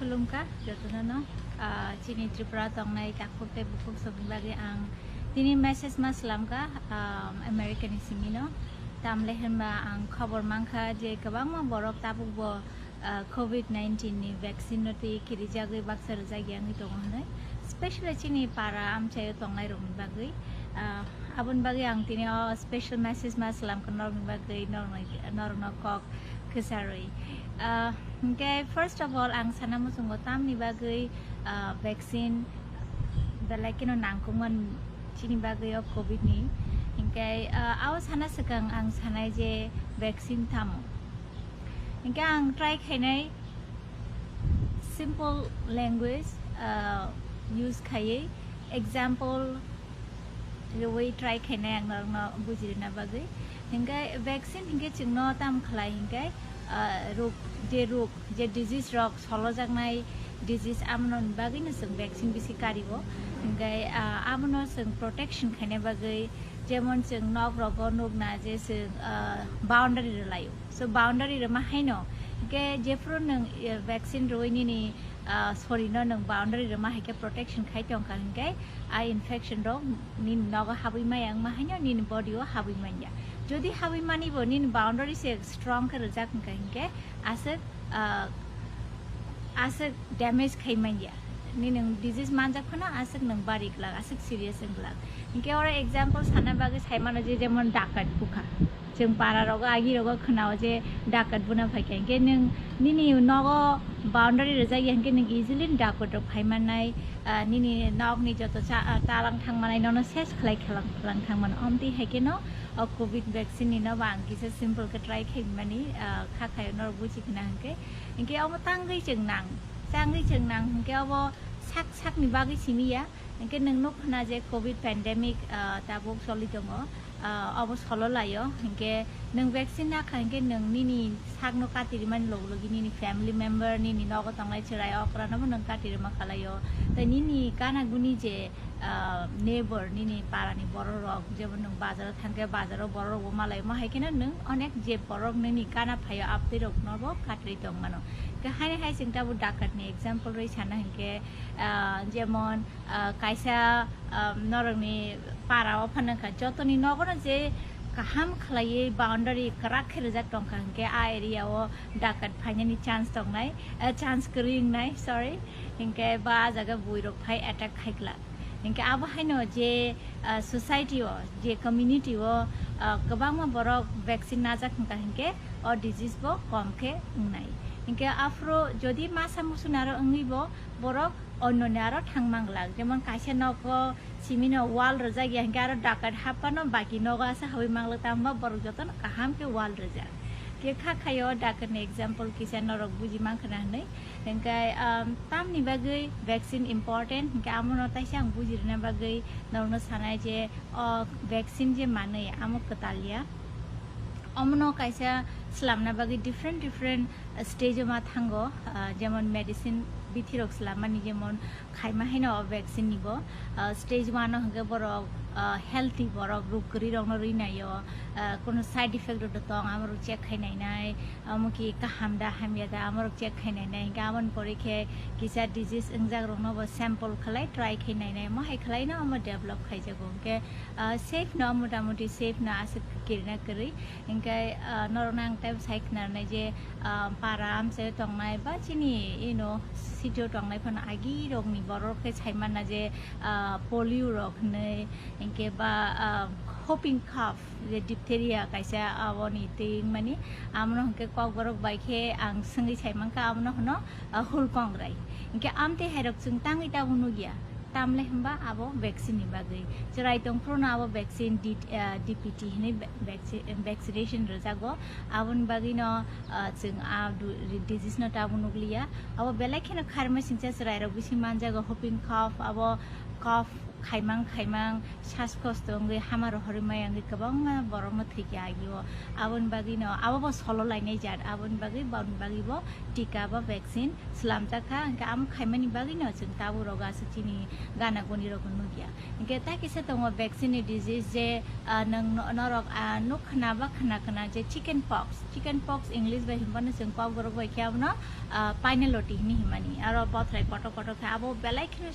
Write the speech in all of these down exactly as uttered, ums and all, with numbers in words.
Khulumkha jotono no, ah, chini Tripura tongnai takhuk tei bukhuk songni bagwi ang tini message ma slamkha, ah, America ni simi no. Tamle hinba ang khobor mankha je kwbangma borok tabuk bo, ah, covid nineteen ni vaccine no twi khirijagwi baksa rwjak ya wngwi tongo hwnwi, specially chini para amchaio tongnai rokni bagwi. Ah, aboni bagwi ang tini o special message ma slamkha norokni bagwi, norokno, norokno kok kwcharwi. Ah, hingke first of all ang sana muchungo tamni bagwi, ah, vaccine belai keno nangkukman chini bagwi o covid ni. Hingke, ah, ao sana swkang ang sanai je vaccine tamo. Hingke ang try khainai simple language, ah, use khaiwi example rwui try khainai ang norokno bujirina bagwi. Hingke vaccine hingke chwngno tam khlai hingke, ah, rok, je rok, je disease rok solojaknai disease, amoni bagwino chwng vaccine bisi kario. Hingke, ah, abono chwng protection khaina bagwi, jemon chwng nok rogo nukna je chwng, ah, boundary rwlaio. So boundary rwma haino, hingke jephuru nwng, eh, vaccine rwui nini, ah, sorry no nwng boundary rwma haike protection khai tongkha hingke a infection rok nini nogo habwi maya wngma haino nini body o habwi manya. Jodi habwi mani bo nini boundary se strong khe rwjak wngkha hingke aswk, ah, aswk damage khai manya. Nini nwng disease manjak phano aswk nwng bari glak, aswk serious wng glak. Hingke oro example sana bagwi sai mano je jemon dakat bukha. Chwng para rogo, agi rogo khwnao je dakat buna phaikha. Hingke nwng nini nogo boundary rwjak ya hingke nwng easily dakat rok phai mannai, ah, nini nokni joto cha-, ah, talang thang manai nono ses khlai khalang khalang thang mano. Omtwi haikhe no o covid vaccine ni no bo ang kisa simple khe try khai mani, ah, kha khayo norok buji khna hingke. Hingke omo tangwi chwng nang, tangwi chwng nang hingke obo sak sakni bagwi simi ya. Hingke nwng nuk khna je covid pandemic, ah, tabuk choli tongo, ah, obo solo laio. Hingke nwng vaccine nakha hingke nwng nini sakno katirimani logi logi nini family member, nini nogo tongnai chwrai okranobo nwng katirima khalaio. Tei nini gana guni je, ah, neighbor, nini parani borok rok, jemon nwng bazaro thangkhe bazaro borok rokbo malaio, mo hai kheno nwng onek je borok nini gana phaio abtwi roknobo katiri tongmano. Hingke haini hai chwng tabuk dakat ni example rwi sana hingke, ah, jemon, ah, kaisa, ah, norokni para o phano wngkha, jotoni nogono je kaham khlaiwi boundary kwrak khe rwjak tongkha, hingke a area o dakat phainani chance tongnai, ah, chance kwrwi wngnai, sorry, hingke ba ah jaga buirok phai attack khai glak. Hingke abo haino je, ah, society o, je community o, ah, kwbangma borok vaccine najak wngkha, hingke o disease bo kom khe wngnai. Hingke aphuru jodi masa musu naro wngwi bo borok onno ni aro thang manglak, jemon kaisa nogo simi no wall rwjak ya hingke aro dakat haphano baki nogo asa habwi manglak, tamo borok jotono kaham khe wall rwjak. Khe kha khayo dakat ni example kisa norok buji mankha na hinwi. Hingke, um, tamni bagwi vaccine important hingke amono taisa ang buji rwna bagwi norokno sanai je o vaccine je manwi amo kwtal ya. Omono kaisa slamna bagwi different different stage o ma thango, ah, jemon medicine bithi rok slamani jemon khaima haino o vaccine ni bo, ah, stage one o hwnkhe borok, ah, healthy borok ruk kwrwi rokno rwi naio, ah, kono side effect rok tong amo rok check khai nainai, amo ki kaham da hamya da amo rok check khai nainai, hwnkhe amoni pore khe kisa disease wngjak rokno bo sample khlai try khai nainai, mo hai khlai no amo develop khaijago, hwnkhe, ah, safe no motamuti safe no aswk kirina kwrwi. Hingke, ah, norokno ang tei sai khna rwnai je, ah, para amchai tongnai ba chini ino city o tongnai phano agi rokni borok khe sai manna je, ah, polio rok hinwi, hingke ba, ah, whooping cough je diphtheria kaisa aboni twi wngmani, amono hingke kokborok bai khe ang swngwi sai mankha, amono hwno, ah, hulkongrai. Hingke amtwi hai rok chwng tangwi tabuk nukya. Tamle hwnba abo vaccine ni bagwi. Chwrai tongphuru no abo vaccine D-, ah, D P T hinwi va-, vacci-, vaccination rwjago. Aboni bagwi no, ah, chwng a du-, disease no tabuk nukliya. Abo belai kheno kharma singcha chwrai rok bisi manjago, whooping cough, abo cough, Khaimang khaimang sas kosto wngwi hama rohorwi maya wngwi kwbangma borokno thwikya agio. Aboni bagwino abo bo solo lainai jat, aboni bagwi boni bagwi bo tika ba vaccine swlamjak kha, hwnkhe amo khaimani bagwino chwng tabuk rogo aswk chini gana guni rokno nukya. Hwnkhe ta kisa tongo vaccine ni disease je, ah, nwng no-, norok, ah, nuk khna ba khna khna je chicken pox, chicken pox English bai hinmano chwng kokborok bai khe abono, ah, paineloti hinwi hinmani, aro bothrai kotor kotor khe abo belai kheno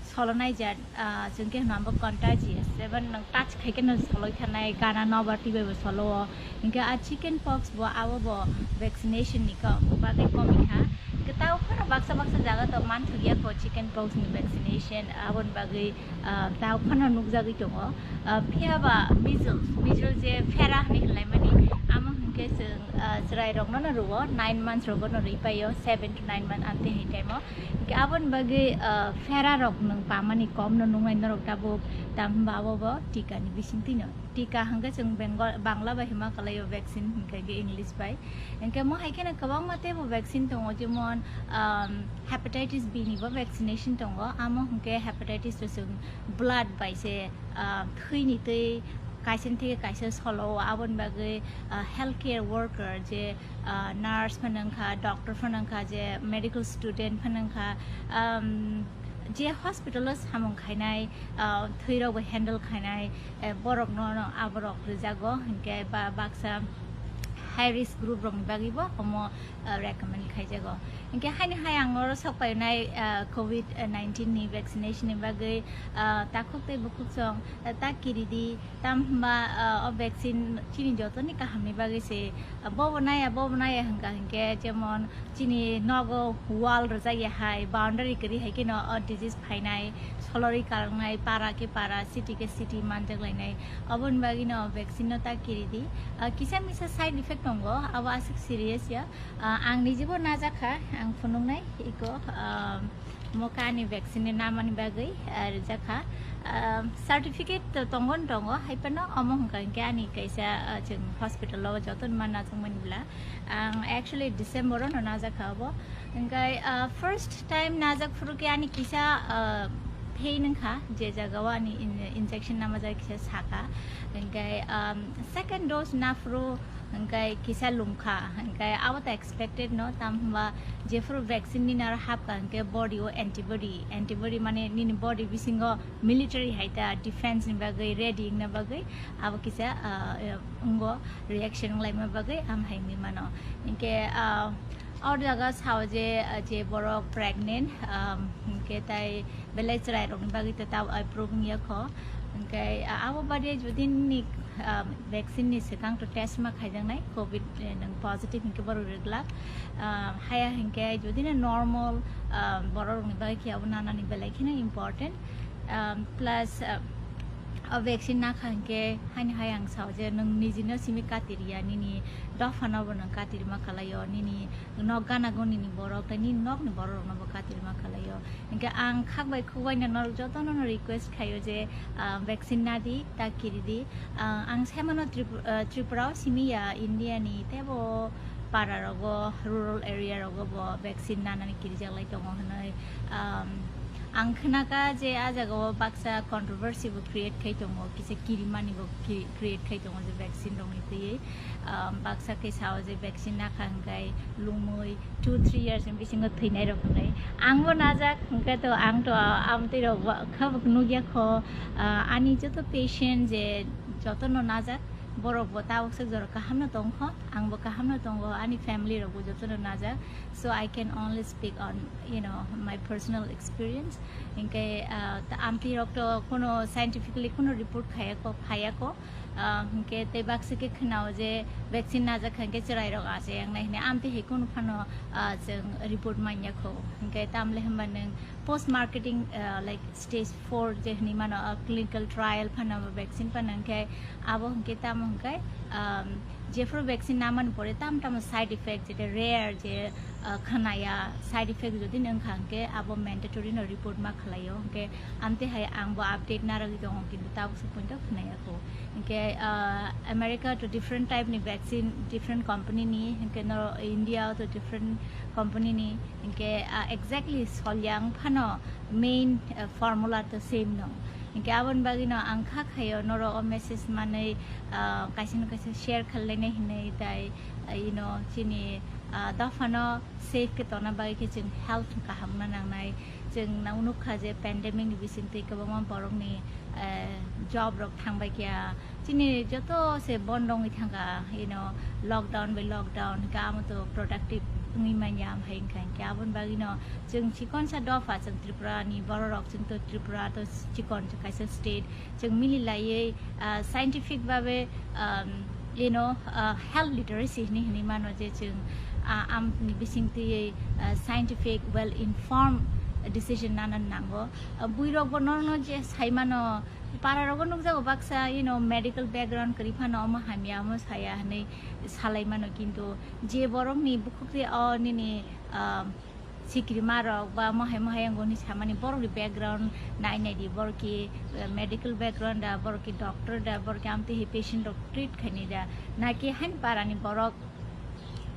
solonai jat, ah, chwng khe hwnba contagious, jeba nwng touch khai khe no soloi thanai, gana nobar twi bai bo solo o. Hwnkhe a chicken pox bo abo bo vaccination ni ko-, bagwi komi kha. Hwnkhe tao phano baksa baksa jaga to manthokya kho chicken pox ni vaccination, aboni bagwi, ah, tao phano nukjagwi tongo. Ah, phiya ba measles, measles je phera hinwi hinlaimani, amo hwnkhe chwng, ah, chwrai rokno no rwo, nine months rogo no rwi paio, seven to nine months amtwi hai time o. Hwnkhe aboni bagwi, ah, phera rok nwng pamani kom no nungnai norok tabuk, tam hwnba abo bo tika ni bisingtwi no. Tika hwnkhe chwng Bengal, Bangla bai hima kalaio vaccine hwnkhe English bai. Hwnkhe mo hai kheno kwbangma teibo vaccine tongo, jemon, um, hepatitis B ni bo vaccination tongo. Amo hwnkhe hepatitis to chwng blood bai se, ah, thwini twi kaisa theke kaisa solo o, aboni bagwi, ah, healthcare worker je, ah, nurse phano wngkha, doctor phano wngkha, je medical student phano wngkha, um, je hospital o samung khainai, ah, thwi rok bo handle khainai, eh, borok no, no aborok rijago, hwnkhe ba baksa high risk group rok ni bagwi bo omo, ah, recommend khaijago. Hwnkhe haini hai ang oro sok painai, ah, covid nineteen ni vaccination ni bagwi, ah, takhuk tei bukhuk song, ah, ta kiridi, tam hwnba, ah, o vaccine chini jotoni kaham ni bagwi se, ah, bobo naya, bobo naya hwnkha hwnkhe, jemon chini nogo wall rwjak ya hai, boundary kwrwi hai kheno o disease phainai, solorwi kalangnai, para khe para, city khe city manjak lainai. Oboni bagwi no vaccine no ta kiridi. Ah, kisa misa side effect tongo, abo aswk serious ya. Ah, ang nijibo najak kha, ang phunuknai iko, ah, mo kani vaccine ni namani bagwi, ah, rijak kha. Ah, certificate to tongo ni tongo, hai phano omo hwnkha hwnkhe ani kaisa, ah, chwng hospital o joto ni ma najak mani bwla. Ang actually December o no najak kha obo. Hwnkhe, ah, first time najak phuru khe ani kisa, ah, pain wngkha, je jaga o ani in-, injection namajak kisa sakha. Hwnkhe, um, second dose naphuru hwnkhe kisa lumkha, hwnkhe abo to expected no, tam hwnba jephuru vaccine nini aro hapkha hwnkhe body o antibody, antibody mane nini body bisingo military hai ta defense ni bagwi ready wngna bagwi abo kisa, ah, wngo reaction wnglaima bagwi am hai wngwi mano. Hwnkhe, ah, o jaga sao je, ah, je borok pregnant, um, hwnkhe tai belai chwrai rokni bagwi to tabo approve wngya kho. Hwnkhe, ah, abo baade jodi nini, ah, vaccine ni swkang to test ma khaijaknai, covid, eh, nwng positive hwnkhe borok rwglak. Ah, haya hwnkhe jodi no normal, ah, borok rokni bagwi khe abo nanani belai kheno important. Um, plus, ah, o vaccine nakha hwnkhe haini hai ang sao je nwng nijino simi katirya, nini dophano bo nwng katirma khalaio, nini nok gana gonini borok tei nini nokni borok rokno bo katirma khalaio. Hwnkhe ang khak bai khuk bai no norok jotono no request khaio je, ah, vaccine nadi, ta kiridi. Ah, ang saimano Trip-, ah, Tripura o simi ya, India ni teibo para rogo, rural area rogo bo vaccine nanani kirijak lai tongo hwnwi. Um, ang khnaka je a jaga o baksa controversy bo create khai tongo, kisa kirimani bo ki-, create khai tongo je vaccine rokni twiwi. Um, baksa khe sao je vaccine nakha hwnkhe lumwi two three years ni bisingo thwinai rok hwnwi. Angbo najak, hwnkhe to ang to amtwi rok ba kha bo nukya kho, ah, ani joto patient je jotono najak, borok bo tabuk swk jorok kaham no tong kho, ang bo kaham no tongo, ani family rok bo jotono najak. So I can only speak on, you know, my personal experience. Hwnkhe, ah, ta-, amtwi rok to kuno scientifically kuno report khaya kho, phaya kho. Ah, hwnkhe tei baksa khe khwnao je vaccine najak kha hwnkhe chwrai rok achayak nai hwnwi, amtwi hai kunu phano, ah, chwng report manya kho. Hwnkhe tamle hwnba nwng post marketing, ah, like stage four je hwnwi mano, ah, clinical trial phano vaccine phano hwnkhe abo hwnkhe tamo hwnkhe, um, jephuru vaccine namani pore tam tamo side effect, jeta rare je, ah, khnaya side effect jodi nwng kha hwnkhe abo mandatory no report ma khwlaio. Hwnkhe amtwi hai ang bo update narwgwi tongo, kintu tabuk se poito khwnaya kho. Hwnkhe, ah, America to different type ni vaccine, different company ni, hwnkhe no India to different company ni, hwnkhe, ah, exactly solyang phano main, ah, formula to same no. Hinkhe aboni bagwino ang kha khaio norok o message manwi, ah, kaisa no kaisa share khlainai hinwi tai, ah, you know, chini, ah, dophano safe khe tongna bagwi khe chwng health kaham wngna nangnai. Chwng nang nukha je pandemic ni bisingtwi kwbangma borokni, eh, job rok thangbai kha. Chini joto se bondo wngwi thangkha, you know, lockdown by lockdown, hinkhe amo to productive wngwi manya, amhai wngkha, hinkhe aboni bagwino chwng chikonsa dopha, chwng Tripura ni bororok, chwng to Tripura to chikon kaisa state, chwng mili laiwi, ah, scientific babe, um, you know, ah, health literacy hinwi hinwi mano je chwng, ah, amni bisingtwi, ah, scientific, well informed decision nana nango. Ah, buirokbo norokno je saimano, para rogo nukjago baksa, you know, medical background kwrwi phano omo hamya, omo saya hinwi salai mano, kintu je borokni bukhuk twi o nini, ah, sikrima rok ba mohai mohai wngoni samani borokni background nai nai di, borok ki, eh, medical background da, borok ki doctor da, borok ki amtwi hai patient rok treat khaini da, naki haini para ni borok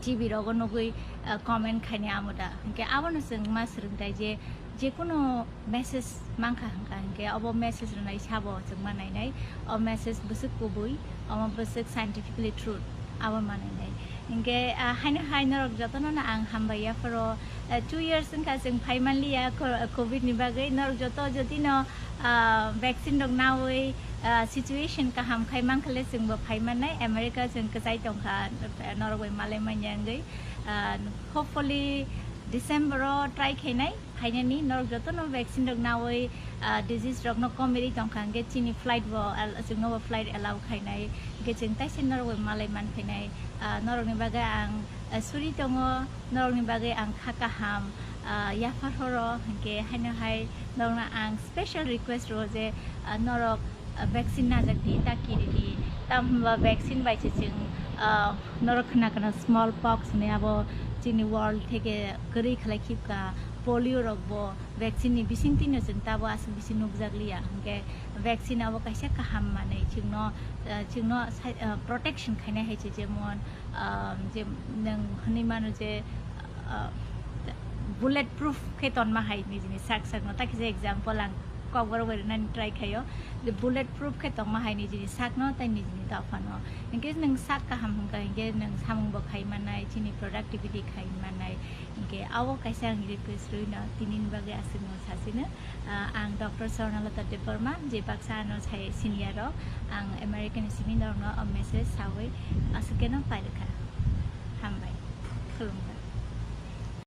T V rogo nugwi, ah, comment khaini amo da. Hinkhe abono chwng ma swrwngthai je, jekunu message mankha hinkha hinkhe obo message rwnai sabo chwng ma nainai. O message bwswk kubui, omo bwswk scientifically true, abo ma nainai. Hinkhe, ah, haino hai norok jotono no ang hambai yapharo, ah, two years wngkha chwng phai manliya co-, covid ni bagwi. Norok joto jodi no, ah, vaccine rok nawi, ah, situation kaham khai mankha le chwngbo phai mannai. America chwng kwchai tongkha, norok bai malai manya wngwi. Ah, hopefully December o try khainai phainani. Norok jotono vaccine rok nawi, ah, disease rokno komwi tongkha, hinkhe chini flight bo al-, chwngno bo flight allow khainai, hinkhe chwng taisa norok bai malai manphainai. Ah, norokni bagwi ang, ah, suri tongo, norokni bagwi ang kha kaham, ah, yaphar horo, hinkhe haino hai norokno ang special request rwo je, ah, norok, ah, vaccine najak di, ta kiri di, tam hinba vaccine bai se chwng, ah, norok khna khna small pox hinwi abo chini world theke kwrwi khlai khibka, polio rok bo vaccine ni bisingtwi no chwng tabo aswk bisi nukjak liya, hinkhe vaccine abo kaisa kaham manwi chwngno, ah, chwngno sai-, ah, protection khainai hai se, jemon, ah, je nwng hinwi mano je, ah, bullet proof khe tonma hai nijini sak sakno, ta kisa example ang kokborok bai rwnani try khaio, je bullet proof khe tongma hai nijini sakno tei nijini dophano. Hinkhe nwng sak kaham hwnkha hinkhe nwng samung bo khai mannai, chini productivity khai mannai. Hinkhe abo kaisa ang request rwino tinini bagwi aswkno sasino. Ah, ang Doctor Swarnalata Debbarma, je baksa ano sai senior rok, ang American simi norokno o message sawi aswk keno pairwkha. Hambai. Khulumkha.